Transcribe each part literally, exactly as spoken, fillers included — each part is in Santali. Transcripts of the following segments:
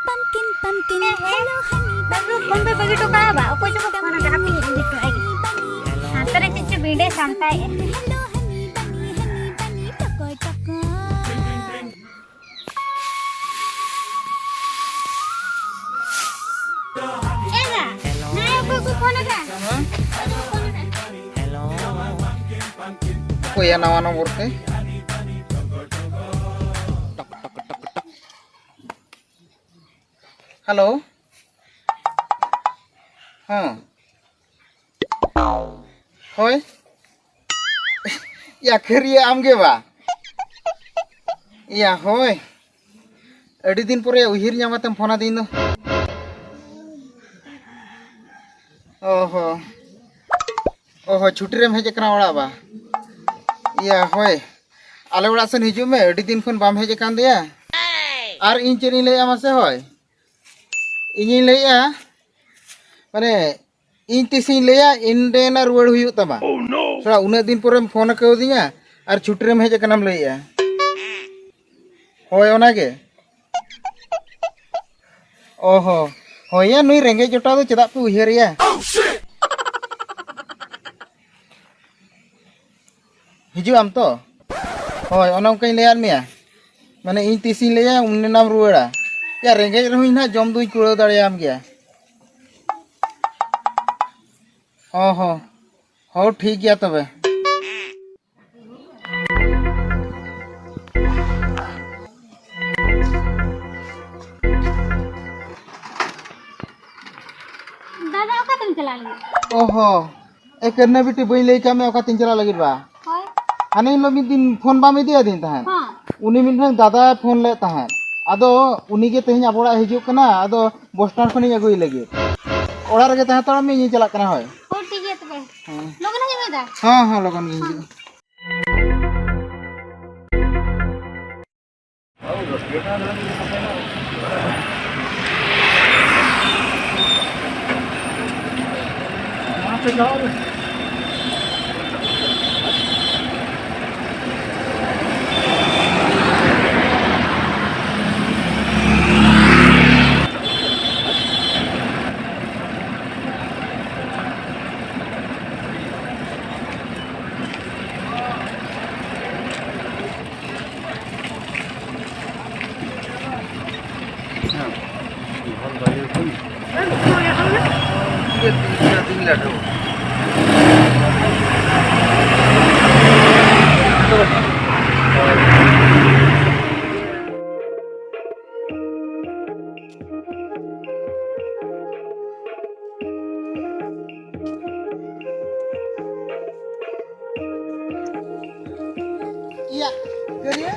Pumpkin, pumpkin, hello, honey bunny. ᱵᱟᱹᱵᱩ, ᱯᱷᱳᱱ ᱯᱮ ᱵᱟᱹᱜᱤ ᱦᱚᱴᱚ ᱠᱟᱜᱼᱟ ᱵᱟ? ᱚᱠᱚᱭ ᱪᱚᱠᱚ ᱯᱷᱳᱱ ᱟᱠᱟᱫ, ᱦᱟᱯᱮᱧ ᱤᱫᱤ ᱦᱚᱴᱚ ᱟᱭ ᱜᱮ᱾ ᱦᱟᱱᱛᱮ ᱨᱮ ᱪᱮᱫ ᱪᱚ ᱵᱤᱸᱰᱟᱹᱭ ᱥᱟᱢᱴᱟᱣᱮᱫᱼᱟ᱾ Hello, honey bunny, honey bunny, ᱴᱚᱠᱚ, ᱴᱚᱠᱚ᱾ ᱮ ᱵᱟ, ᱦᱮᱸ, ᱚᱠᱚᱭ ᱠᱚ ᱯᱷᱳᱱ ᱟᱠᱟᱫ? ᱚᱠᱚᱭᱟ ᱱᱟᱣᱟ ᱱᱚᱢᱵᱚᱨ ᱛᱮ? ᱦᱮᱞᱳ᱾ ᱦᱮᱸ᱾ ᱦᱳᱭ᱾ ᱭᱟ, ᱠᱷᱟᱹᱨᱤᱭᱟᱹ ᱟᱢ ᱜᱮ ᱵᱟ? ᱭᱟ, ᱦᱳᱭ᱾ ᱟᱹᱰᱤ ᱫᱤᱱ ᱯᱚᱨᱮ ᱩᱭᱦᱟᱹᱨ ᱧᱟᱢ ᱠᱟᱛᱮᱢ ᱯᱷᱳᱱ ᱟᱹᱫᱤᱧ ᱫᱚ᱾ ᱚ ᱦᱚᱸ᱾ ᱚ ᱦᱚᱸ, ᱪᱷᱩᱴᱤ ᱨᱮᱢ ᱦᱮᱡ ᱟᱠᱟᱱᱟ ᱚᱲᱟᱜ ᱵᱟ? ᱭᱟ, ᱦᱳᱭ᱾ ᱟᱞᱮ ᱚᱲᱟᱜ ᱥᱮᱱ ᱦᱤᱡᱩᱜ ᱢᱮ, ᱟᱹᱰᱤ ᱫᱤᱱ ᱠᱷᱚᱱ ᱵᱟᱢ ᱦᱮᱡ ᱟᱠᱟᱱ ᱫᱚᱭᱟ᱾ ᱟᱨ ᱤᱧ ᱪᱮᱫ ᱤᱧ ᱞᱟᱹᱭᱟ ᱢᱟᱥᱮ, ᱦᱳᱭ᱾ ᱤᱧᱤᱧ ᱞᱟᱹᱭᱮᱜᱼᱟ, ᱢᱟᱱᱮ, ᱤᱧ ᱛᱤᱥᱤᱧ ᱞᱟᱹᱭᱟ, ᱤᱧ ᱨᱮᱱᱟᱜ ᱨᱩᱣᱟᱹᱲ ᱦᱩᱭᱩᱜ ᱛᱟᱢᱟ᱾ ᱛᱷᱚᱲᱟ ᱩᱱᱟᱹᱜ ᱫᱤᱱ ᱯᱚᱨᱮᱢ ᱯᱷᱳᱱ ᱠᱟᱣᱫᱤᱧᱟ ᱟᱨ ᱪᱷᱩᱴᱤ ᱨᱮᱢ ᱦᱮᱡ ᱟᱠᱟᱱᱟᱢ ᱞᱟᱹᱭᱮᱜᱼᱟ᱾ ᱦᱳᱭ, ᱚᱱᱟᱜᱮ᱾ ᱚ ᱦᱚ᱾ ᱦᱳᱭ ᱭᱟ, ᱱᱩᱭ ᱨᱮᱸᱜᱮᱡ ᱡᱚᱴᱟᱣ ᱫᱚ ᱪᱮᱫᱟᱜ ᱯᱮ ᱩᱭᱦᱟᱹᱨᱮᱭᱟ? ᱦᱤᱡᱩᱜ ᱟᱢ ᱛᱚ? ᱦᱳᱭ, ᱚᱱᱮ ᱚᱱᱠᱟᱧ ᱞᱟᱹᱭᱟᱫ ᱢᱮᱭᱟ᱾ ᱢᱟᱱᱮ, ᱤᱧ ᱛᱤᱥᱤᱧ ᱞᱟᱹᱭᱟ, ᱩᱱ ᱮᱱᱟᱢ ᱨᱩᱣᱟᱹᱲᱟ᱾ ᱭᱟ, ᱨᱮᱸᱜᱮᱡ ᱨᱮᱦᱚᱸᱧ ᱱᱟᱦᱟᱜ ᱡᱚᱢ ᱫᱩᱧ ᱠᱩᱲᱟᱹᱣ ᱫᱟᱲᱮᱭᱟᱢ ᱜᱮᱭᱟ᱾ ᱦᱚᱸ, ᱦᱚᱸ᱾ ᱦᱚᱸ, ᱴᱷᱤᱠ ᱜᱮᱭᱟ ᱛᱚᱵᱮ᱾ ᱫᱟᱫᱟ, ᱚᱠᱟᱛᱮᱢ ᱪᱟᱞᱟᱜ ᱞᱟᱹᱜᱤᱫ? ᱚ ᱦᱚ, ᱮ ᱠᱟᱹᱱᱦᱟᱹ ᱵᱤᱴᱤ, ᱵᱟᱹᱧ ᱞᱟᱹᱭ ᱠᱟᱜ ᱢᱮ ᱚᱠᱟᱛᱮᱧ ᱪᱟᱞᱟᱜ ᱞᱟᱹᱜᱤᱫ ᱵᱟ? ᱦᱳᱭ᱾ ᱦᱟᱱᱮ ᱦᱤᱞᱳᱜ ᱢᱤᱫ ᱫᱤᱱ ᱯᱷᱳᱱ ᱵᱟᱢ ᱤᱫᱤᱭᱟᱫᱤᱧ ᱛᱟᱦᱮᱸᱫ? ᱦᱚᱸ᱾ ᱩᱱᱤ ᱢᱤᱫᱴᱟᱝ ᱫᱟᱫᱟᱭ ᱯᱷᱳᱱ ᱞᱮᱫ ᱛᱟᱦᱮᱸᱫ, ᱟᱫᱚ ᱩᱱᱤ ᱜᱮ ᱛᱮᱦᱮᱧ ᱟᱵᱚ ᱚᱲᱟᱜ ᱦᱤᱡᱩᱜ ᱠᱟᱱᱟ, ᱟᱫᱚ ᱵᱚᱥ ᱥᱴᱮᱱᱰ ᱠᱷᱚᱱᱤᱧ ᱟᱹᱜᱩᱭ ᱞᱟᱹᱜᱤᱫ᱾ ᱚᱲᱟᱜ ᱨᱮᱜᱮ ᱛᱟᱦᱮᱸ ᱦᱟᱛᱟᱲᱚᱜ ᱢᱮ, ᱤᱧᱤᱧ ᱪᱟᱞᱟᱜ ᱠᱟᱱᱟ᱾ ᱦᱳᱭ᱾ ᱦᱳᱭ, ᱴᱷᱤᱠ ᱜᱮᱭᱟ ᱛᱚᱵᱮ᱾ ᱦᱮᱸ᱾ ᱞᱚᱜᱚᱱ ᱦᱤᱡᱩᱜ ᱢᱮ ᱫᱟ᱾ ᱦᱮᱸ, ᱦᱮᱸ, ᱞᱚᱜᱚᱱ ᱜᱤᱧ ᱦᱤᱡᱩᱜᱼᱟ᱾ ᱤᱭᱟ, ᱜᱟᱹᱰᱤᱭᱟᱹ?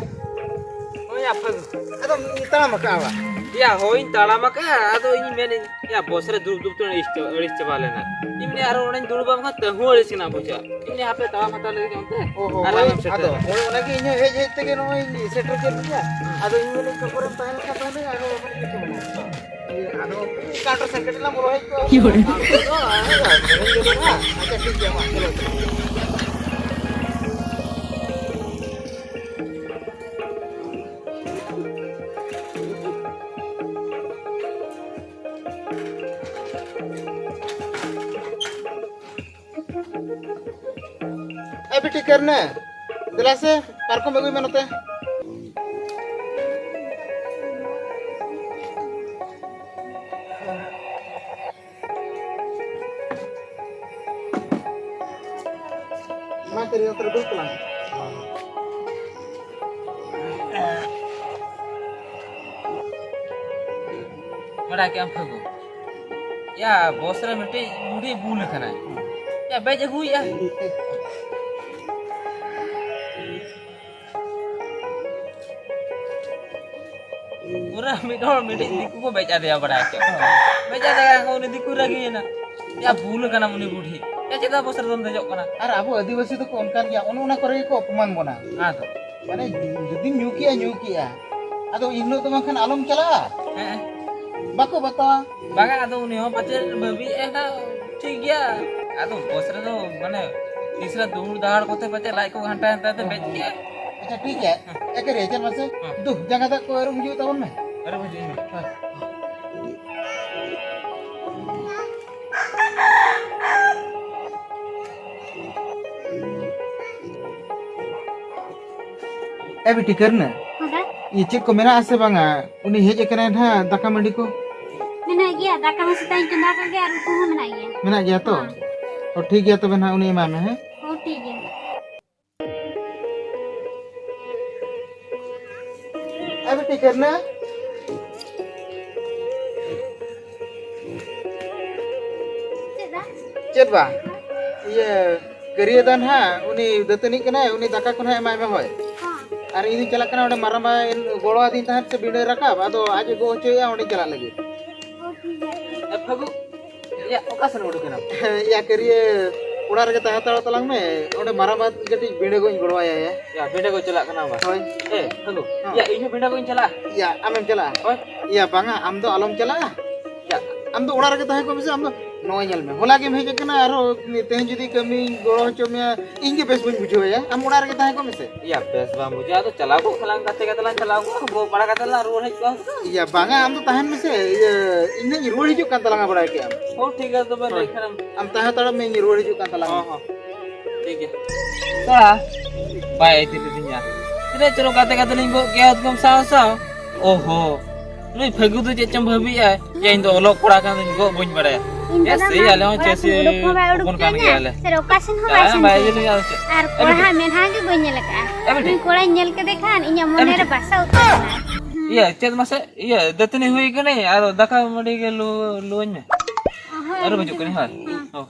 ᱦᱳᱭ, ᱟᱯᱷᱟᱹ ᱜᱮ᱾ ᱟᱫᱚ ᱛᱟᱲᱟᱢ ᱟᱠᱟᱜᱼᱟ ᱵᱟ? ᱤᱭᱟ, ᱦᱳᱭ, ᱛᱟᱲᱟᱢ ᱟᱠᱟᱜᱼᱟ᱾ ᱟᱫᱚ ᱤᱧ ᱢᱮᱱᱮᱫ, ᱭᱟ, ᱵᱚᱥ ᱨᱮ ᱫᱩᱲᱩᱵ ᱫᱩᱲᱩᱵ ᱛᱮ ᱟᱹᱲᱤᱥ ᱪᱟᱵᱟ, ᱟᱹᱲᱤᱥ ᱪᱟᱵᱟ ᱞᱮᱱᱟ᱾ ᱤᱧ ᱢᱮᱱᱮᱫ, ᱟᱨᱚ ᱚᱸᱰᱮᱧ ᱫᱩᱲᱩᱵᱟ, ᱵᱟᱝᱠᱷᱟᱱ ᱛᱟᱹᱦᱩ ᱟᱹᱲᱤᱥ ᱜᱮ ᱱᱟᱜ ᱵᱩᱡᱷᱟᱹᱜᱼᱟ᱾ ᱤᱧ ᱢᱮᱱᱮᱫ, ᱦᱟᱯᱮ, ᱛᱟᱲᱟᱢ ᱦᱟᱛᱟᱲ ᱞᱮᱜᱮ ᱚᱱᱛᱮ᱾ ᱚ, ᱦᱚ, ᱟᱨ ᱦᱳᱭ, ᱟᱢᱮᱢ ᱥᱮᱴᱮᱨᱟ᱾ ᱟᱫᱚ ᱦᱳᱭ, ᱚᱱᱟᱜᱮ ᱤᱧ ᱦᱚᱸ ᱦᱮᱡ ᱦᱮᱡ ᱛᱮᱜᱮ ᱱᱚᱜᱼᱚᱭ ᱥᱮᱴᱮᱨ ᱠᱮᱫ ᱢᱮᱭᱟ᱾ ᱟᱫᱚ ᱤᱧ ᱢᱮᱱᱮᱫ, ᱪᱚ, ᱯᱚᱨᱮᱢ ᱛᱟᱦᱮᱸ ᱞᱮᱱᱠᱷᱟᱱ ᱛᱟᱦᱚᱞᱮ ᱟᱨᱚ ᱵᱟᱵᱚᱱ ᱤᱫᱤ ᱠᱮᱢᱟ᱾ ᱟᱫᱚ ᱚᱠᱟ ᱴᱨᱮᱱ ᱥᱮᱴᱮᱨ ᱞᱮᱱᱟ ᱵᱚᱞᱚ ᱦᱮᱡ ᱠᱚᱜᱼᱟ᱾ ᱠᱤ ᱦᱚᱲ? ᱟᱫᱚ, ᱟᱫᱚ, ᱟᱫᱚ, ᱟᱪᱪᱷᱟ, ᱴᱷᱤᱠ ᱜᱮᱭᱟ, ᱢᱟ, ᱪᱚᱞᱚ, ᱪᱚᱞᱚ᱾ ᱮ ᱵᱤᱴᱤ ᱠᱟᱹᱨᱱᱟᱹ, ᱫᱮᱞᱟ ᱥᱮ, ᱯᱟᱨᱠᱚᱢ ᱟᱹᱜᱩᱭ ᱢᱮ ᱱᱚᱛᱮ᱾ ᱢᱟ ᱠᱟᱹᱨᱤ, ᱱᱚᱛᱮ ᱨᱮ ᱫᱩᱲᱩᱵ ᱛᱟᱞᱟᱝ ᱢᱮ᱾ ᱵᱟᱲᱟᱭ ᱠᱮᱜᱼᱟᱢ ᱯᱷᱟᱹᱜᱩ? ᱭᱟ, ᱵᱚᱥ ᱨᱮ ᱢᱤᱫᱴᱤᱡ ᱵᱩᱰᱷᱤ ᱵᱩᱞ ᱟᱠᱟᱱᱟᱭ᱾ ᱭᱟ, ᱵᱮᱡ ᱟᱹᱜᱩᱭᱮᱜᱼᱟ᱾ ᱯᱩᱨᱟᱹ ᱢᱤᱫ ᱦᱚᱲ ᱢᱤᱫᱴᱤᱡ ᱫᱤᱠᱩ ᱠᱚ ᱵᱮᱡ ᱟᱫᱮᱭᱟ, ᱵᱟᱲᱟᱭ ᱠᱮᱜᱼᱟᱢ? ᱵᱮᱡ ᱟᱫᱮᱭᱟ ᱠᱚ, ᱩᱱᱤ ᱫᱤᱠᱩ ᱨᱟᱹᱜᱤᱭᱮᱱᱟ᱾ ᱭᱟ, ᱵᱩᱞ ᱟᱠᱟᱱᱟᱢ ᱩᱱᱤ ᱵᱩᱰᱷᱤ᱾ ᱭᱟ, ᱪᱮᱫᱟᱜ ᱵᱚᱥ ᱨᱮᱫᱚᱢ ᱫᱮᱡᱚᱜ ᱠᱟᱱᱟ? ᱟᱨ ᱟᱵᱚ ᱟᱹᱫᱤᱵᱟᱹᱥᱤ ᱫᱚᱠᱚ ᱚᱱᱠᱟᱱ ᱜᱮᱭᱟ, ᱚᱱᱮ ᱚᱱᱟ ᱠᱚᱨᱮ ᱜᱮᱠᱚ ᱚᱯᱚᱢᱟᱱ ᱵᱚᱱᱟ᱾ ᱟᱫᱚ? ᱢᱟᱱᱮ, ᱡᱩᱫᱤᱢ ᱧᱩ ᱠᱮᱜᱼᱟ, ᱧᱩ ᱠᱮᱜᱼᱟ, ᱟᱫᱚ ᱤᱱ ᱦᱤᱞᱳᱜ ᱫᱚ ᱵᱟᱝᱠᱷᱟᱱ ᱟᱞᱚᱢ ᱪᱟᱞᱟᱜᱼᱟ᱾ ᱦᱮᱸ᱾ ᱵᱟᱠᱚ ᱵᱟᱛᱟᱣᱟ᱾ ᱵᱟᱝᱟ, ᱟᱫᱚ ᱩᱱᱤ ᱦᱚᱸ ᱯᱟᱪᱮᱫ ᱵᱷᱟᱹᱵᱤᱭᱮᱫᱼᱟᱭ ᱱᱟᱜ, ᱴᱷᱤᱠ ᱜᱮᱭᱟ᱾ ᱟᱫᱚ ᱵᱚᱥ ᱨᱮᱫᱚ ᱢᱟᱱᱮ ᱛᱤᱥ ᱨᱮ ᱫᱩᱦᱩᱲ ᱫᱟᱦᱟᱲ ᱠᱚᱛᱮ ᱯᱟᱪᱮᱫ ᱞᱟᱡ ᱠᱚ ᱜᱷᱟᱱᱴᱟ ᱜᱷᱟᱱᱴᱟ ᱛᱮ ᱵᱮᱡ ᱠᱮᱜᱼᱟ᱾ ᱟᱪᱪᱷᱟ, ᱴᱷᱤᱠ ᱜᱮᱭᱟ᱾ ᱦᱮᱸ᱾ ᱮᱠᱮ ᱨᱮ, ᱪᱮᱫ ᱢᱟᱥᱮ? ᱦᱮᱸ᱾ ᱫᱩ, ᱡᱟᱸᱜᱟ ᱫᱟᱜ ᱠᱚ ᱟᱹᱨᱩᱵ ᱦᱤᱡᱩᱜ ᱛᱟᱵᱚᱱ ᱢᱮ᱾ ᱟᱹᱨᱩᱵ ᱦᱤᱡᱩᱜ ᱢᱮ᱾ ᱦᱮᱸ᱾ ᱮ ᱵᱤᱴᱤ ᱠᱟᱹᱨᱱᱟᱹ, ᱦᱮᱸ ᱫᱟ? ᱤᱭᱟᱹ ᱪᱮᱫ ᱠᱚ ᱢᱮᱱᱟᱜᱼᱟ ᱥᱮ ᱵᱟᱝᱟ? ᱩᱱᱤ ᱦᱮᱡ ᱟᱠᱟᱱᱟᱭ ᱱᱟᱦᱟᱜ, ᱫᱟᱠᱟ ᱢᱟᱹᱰᱤ ᱠᱚ᱾ ᱢᱮᱱᱟᱜ ᱜᱮᱭᱟ, ᱫᱟᱠᱟ ᱦᱚᱸ ᱥᱮᱛᱟᱜ ᱤᱧ ᱪᱚᱸᱫᱟ ᱠᱟᱜ ᱜᱮᱭᱟ ᱟᱨ ᱩᱛᱩ ᱦᱚᱸ ᱢᱮᱱᱟᱜ ᱜᱮᱭᱟ᱾ ᱢᱮᱱᱟᱜ ᱜᱮᱭᱟ ᱛᱚ? ᱦᱮᱸ᱾ ᱚ, ᱴᱷᱤᱠ ᱜᱮᱭᱟ, ᱛᱚᱵᱮ ᱱᱟᱦᱟᱜ ᱩᱱᱤ ᱮᱢᱟᱭ ᱢᱮ, ᱦᱮᱸ? ᱦᱚᱸ, ᱴᱷᱤᱠ ᱜᱮᱭᱟ᱾ ᱟᱨ ᱢᱤᱫᱴᱤᱡ ᱠᱟᱹᱨᱱᱟ᱾ ᱪᱮᱫ ᱫᱟ? ᱪᱮᱫ ᱵᱟ? ᱤᱭᱟᱹ, ᱠᱟᱹᱨᱤᱭᱟᱹ ᱫᱟ ᱱᱟᱦᱟᱜ, ᱩᱱᱤ ᱫᱟᱹᱛᱟᱹᱱᱤᱜ ᱠᱟᱱᱟᱭ, ᱩᱱᱤ ᱫᱟᱠᱟ ᱠᱚ ᱱᱟᱦᱟᱜ ᱮᱢᱟᱭ ᱢᱮ, ᱦᱳᱭ᱾ ᱦᱚᱸ᱾ ᱟᱨ ᱤᱧ ᱫᱩᱧ ᱪᱟᱞᱟᱜ ᱠᱟᱱᱟ, ᱚᱸᱰᱮ ᱢᱟᱨᱟᱝ ᱵᱟᱭ ᱜᱚᱲᱚ ᱟᱹᱫᱤᱧ ᱛᱟᱦᱮᱸᱫ ᱥᱮ ᱵᱤᱸᱰᱟᱹ ᱨᱟᱠᱟᱵ, ᱟᱫᱚ ᱟᱡ ᱮ ᱜᱚᱜ ᱦᱚᱪᱚᱭᱮᱫᱼᱟ, ᱚᱸᱰᱮᱧ ᱪᱟᱞᱟᱜ ᱞᱟᱹᱜᱤᱫ᱾ ᱚ, ᱴᱷᱤᱠ ᱜᱮᱭᱟ᱾ ᱮ, ᱯᱷᱟᱹᱜᱩ, ᱭᱟ, ᱚᱠᱟ ᱥᱮᱱ ᱩᱰᱩᱠ ᱮᱱᱟᱢ? ᱭᱟ, ᱠᱟᱹᱨᱤᱭᱟᱹ, ᱚᱲᱟᱜ ᱨᱮᱜᱮ ᱛᱟᱦᱮᱸ ᱦᱟᱛᱟᱲᱚᱜ ᱛᱟᱞᱟᱝ ᱢᱮ, ᱚᱸᱰᱮ ᱢᱟᱨᱟᱝ ᱵᱟ ᱠᱟᱹᱴᱤᱡ ᱵᱤᱸᱰᱟᱹ ᱜᱚᱜ ᱤᱧ ᱜᱚᱲᱚ ᱟᱭᱟ, ᱭᱟ᱾ ᱭᱟ, ᱵᱤᱸᱰᱟᱹ ᱜᱚᱜ ᱪᱟᱞᱟᱜ ᱠᱟᱱᱟ ᱵᱟ? ᱦᱳᱭ᱾ ᱮ, ᱯᱷᱟᱹᱜᱩ, ᱦᱚᱸ᱾ ᱭᱟ, ᱤᱧ ᱦᱚᱸ ᱵᱤᱸᱰᱟᱹ ᱜᱚᱜ ᱤᱧ ᱪᱟᱞᱟᱜᱼᱟ᱾ ᱭᱟ, ᱟᱢᱮᱢ ᱪᱟᱞᱟᱜᱼᱟ? ᱦᱳᱭ᱾ ᱭᱟ, ᱵᱟᱝᱟ, ᱟᱢ ᱫᱚ ᱟᱞᱚᱢ ᱪᱟᱞᱟᱜᱼᱟ᱾ ᱭᱟ᱾ ᱟᱢ ᱫᱚ ᱚᱲᱟᱜ ᱨᱮᱜᱮ ᱛᱟᱦᱮᱸ ᱠᱚᱜ ᱢᱮᱥᱮ, ᱟᱢ ᱫᱚ ᱱᱚᱜᱼᱚᱭ ᱧᱮᱞ ᱢᱮ, ᱦᱚᱞᱟ ᱜᱮᱢ ᱦᱮᱡ ᱟᱠᱟᱱᱟ, ᱟᱨᱦᱚᱸ ᱛᱮᱦᱮᱧ ᱡᱩᱫᱤ ᱠᱟᱹᱢᱤᱧ ᱜᱚᱲᱚ ᱦᱚᱪᱚ ᱢᱮᱭᱟ, ᱤᱧ ᱜᱮ ᱵᱮᱥ ᱵᱟᱹᱧ ᱵᱩᱡᱷᱟᱹᱣᱟ, ᱭᱟ᱾ ᱟᱢ ᱚᱲᱟᱜ ᱨᱮᱜᱮ ᱛᱟᱦᱮᱸ ᱠᱚᱜ ᱢᱮᱥᱮ᱾ ᱭᱟ, ᱵᱮᱥ ᱵᱟᱝ ᱵᱩᱡᱷᱟᱹᱜᱼᱟ, ᱟᱫᱚ ᱪᱟᱞᱟᱣ ᱠᱚᱜ ᱠᱷᱟᱱ ᱞᱟᱝ ᱜᱟᱛᱮ ᱜᱟᱛᱮ ᱞᱟᱝ ᱪᱟᱞᱟᱣ ᱠᱚᱜᱼᱟ, ᱜᱚᱜ ᱵᱟᱲᱟ ᱠᱟᱛᱮ ᱞᱟᱝ ᱨᱩᱣᱟᱹᱲ ᱦᱮᱡ ᱠᱚᱜᱼᱟ᱾ ᱭᱟ, ᱵᱟᱝᱟ, ᱟᱢ ᱫᱚ ᱛᱟᱦᱮᱱ ᱢᱮᱥᱮ, ᱤᱭᱟᱹ, ᱤᱧ ᱱᱟᱜ ᱤᱧ ᱨᱩᱣᱟᱹᱲ ᱦᱤᱡᱩᱜ ᱠᱟᱱ ᱛᱟᱞᱟᱝᱟ, ᱵᱟᱲᱟᱭ ᱠᱮᱜᱼᱟᱢ᱾ ᱦᱚᱸ, ᱴᱷᱤᱠ ᱜᱮᱭᱟ, ᱛᱚᱵᱮ ᱦᱳᱭ᱾ ᱞᱟᱹᱭ ᱠᱷᱟᱱᱮᱢ᱾ ᱟᱢ ᱛᱟᱦᱮᱸ ᱦᱟᱛᱟᱲᱚᱜ ᱢᱮ, ᱤᱧ ᱨᱩᱣᱟᱹᱲ ᱦᱤᱡᱩᱜ ᱠᱟᱱ ᱛᱟᱞᱟᱝᱟ᱾ ᱦᱚᱸ, ᱦᱚᱸ, ᱴᱷᱤᱠ ᱜᱮᱭᱟ᱾ ᱥᱟ, ᱵᱟᱭ ᱤᱫᱤ ᱞᱤᱫᱤᱧᱟ᱾ ᱛᱤᱱᱟᱹᱜ ᱪᱚᱨᱚᱠ ᱜᱟᱛᱮ ᱜᱟᱛᱮ ᱞᱤᱧ ᱜᱚᱜ ᱠᱮᱜᱼᱟ ᱩᱫᱜᱚᱢ ᱥᱟᱶ ᱥᱟᱶ᱾ ᱳᱦᱳ, ᱱᱩᱭ ᱯᱷᱟᱹᱜᱩ ᱫᱚ ᱪᱮᱫ ᱪᱚᱝ ᱵᱷᱟᱹᱵᱤᱭᱮᱜᱼᱟᱭ? ᱭᱟ, ᱤᱧ ᱫᱚ ᱚᱞᱚᱜ ᱠᱚᱲᱟ ᱠᱟᱱ ᱫᱩᱧ, ᱜᱚᱜ ᱵᱟᱹᱧ ᱵᱟᱲᱟᱭᱟ᱾ ᱤᱧ ᱭᱟ, ᱫᱟᱫᱟ ᱥᱮᱭ, ᱢᱟ ᱟᱞᱮ ᱦᱚᱸ ᱚᱲᱟᱜ ᱪᱟᱹᱥᱤ ᱠᱷᱚᱱ ᱩᱰᱩᱠ ᱦᱚᱸ ᱵᱟᱭ ᱩᱰᱩᱠ ᱦᱚᱯᱚᱱ ᱠᱟᱱ ᱦᱚᱪᱚᱧᱟ᱾ ᱜᱮᱭᱟᱞᱮ᱾ ᱥᱮ ᱚᱠᱟ ᱥᱮᱱ ᱦᱚᱸ ᱵᱟᱭ ᱪᱟᱞᱟᱜ ᱥᱮᱱ ᱵᱟᱭ ᱦᱚᱪᱚᱧᱟ᱾ ᱤᱫᱤ ᱞᱤᱧᱟ, ᱪᱮᱫ? ᱟᱨ ᱮ, ᱠᱚᱲᱟ ᱵᱤᱴᱤ᱾ ᱦᱟᱸᱜ ᱢᱮᱫᱦᱟ ᱜᱮ ᱵᱟᱹᱧ ᱧᱮᱞ ᱟᱠᱟᱫᱼᱟ᱾ ᱮ, ᱵᱤᱴᱤ᱾ ᱩᱱᱤ ᱠᱚᱲᱟᱧ ᱧᱮᱞ ᱠᱮᱫᱮ ᱠᱷᱟᱱ ᱤᱧᱟᱹᱜ ᱮ, ᱢᱚᱱᱮ ᱵᱤᱴᱤ᱾ ᱨᱮ ᱵᱟᱥᱟ ᱩᱛᱟᱹᱨ ᱮᱱᱟ᱾ ᱦᱩᱸ᱾ ᱤᱭᱟᱹ, ᱪᱮᱫ ᱢᱟᱥᱮ? ᱤᱭᱟᱹ, ᱫᱟᱹᱛᱟᱹᱱᱤ ᱦᱩᱭ ᱠᱟᱹᱱᱟᱹᱧ, ᱟᱫᱚ ᱫᱟᱠᱟ ᱢᱟᱹᱰᱤ ᱜᱮ ᱞᱩ-, ᱞᱩᱣᱟᱹᱧ ᱢᱮ᱾ ᱚ, ᱦᱳᱭ, ᱟᱨᱚ ᱦᱤᱡᱩᱜ ᱠᱟᱹᱱᱟᱹᱧ, ᱦᱳᱭ᱾ ᱦᱮᱸ᱾ ᱦᱚᱸ᱾